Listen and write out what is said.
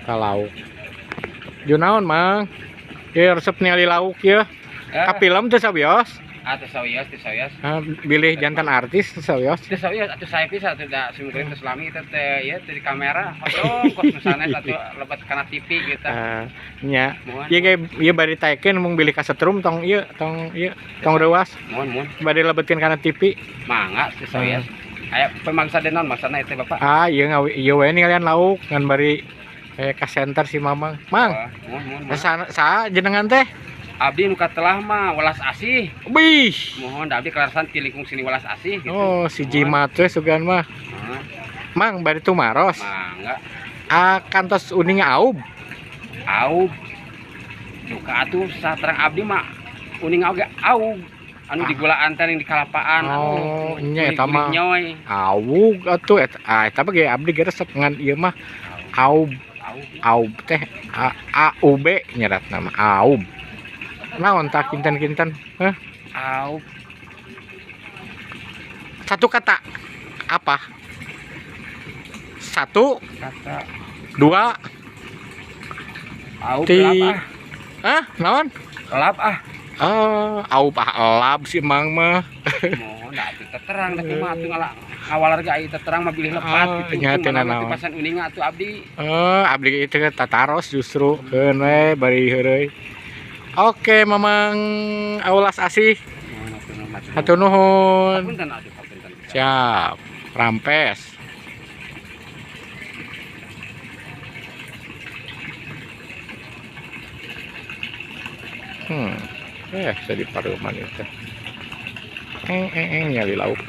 Ka lauk. Ju naon, Mang? Ieu resep ningali lauk ieu. Ka film teu sawios? Ah, teu sawios, teu sawios. Bilih jantan artis teu sawios. Teu sawios atuh saya bisa atuh da simkuring teu selami teh teh ieu teh di kamera. Hoyong kos nu sanes atuh lebet kana TV gitu. Nya. Ieu ge ieu bari taekeun mung bilih kasetrum tong ieu tong ieu tong reuas. Muhun muhun. Bari lebetkeun kana TV. Mangga teu sawios. Aya pemangsa denon maksana itu Bapak. Ah, ieu ngawi ieu we ningalian lauk ngan bari ka center si Mamang. Mang. Muhun muhun. Saha jenengan teh? Abdi nu katelah mah welas asih. Bih. Mohon abdi kelarasan ti lingkung sini welas asih gitu. Oh, si jimat we sugan mah. Mang bari tumaros. Mangga. Ah, kantos uning aub. Aub. Duka atuh saterang abdi mah uning oge aub. Anu digulaan teh di kalapaan. Oh, nya eta mah. Aug atuh eta ah eta ge abdi ge resep ngan ieu mah aub. Aub teh A U B nyeratna mah aub. Naon tah kinten-kinten? Hah? Aub. Satu kata. Apa? Satu kata. Dua. Aub lap ah. Hah? Naon? Lap ah. Aub ah lap si Mang mah. Mohon da atuh terang da kumaha atuh ngawalar ge aya terang mah bilih lepat gitu. Nya teh naon. Pasan uninga atuh abdi. Abdi itu tataros justru keun we bari heureuy. Oke, Mamang Aulas Asih. Hatur nuhun. Siap. Rampes. Jadi paruman itu. Nyali lauk.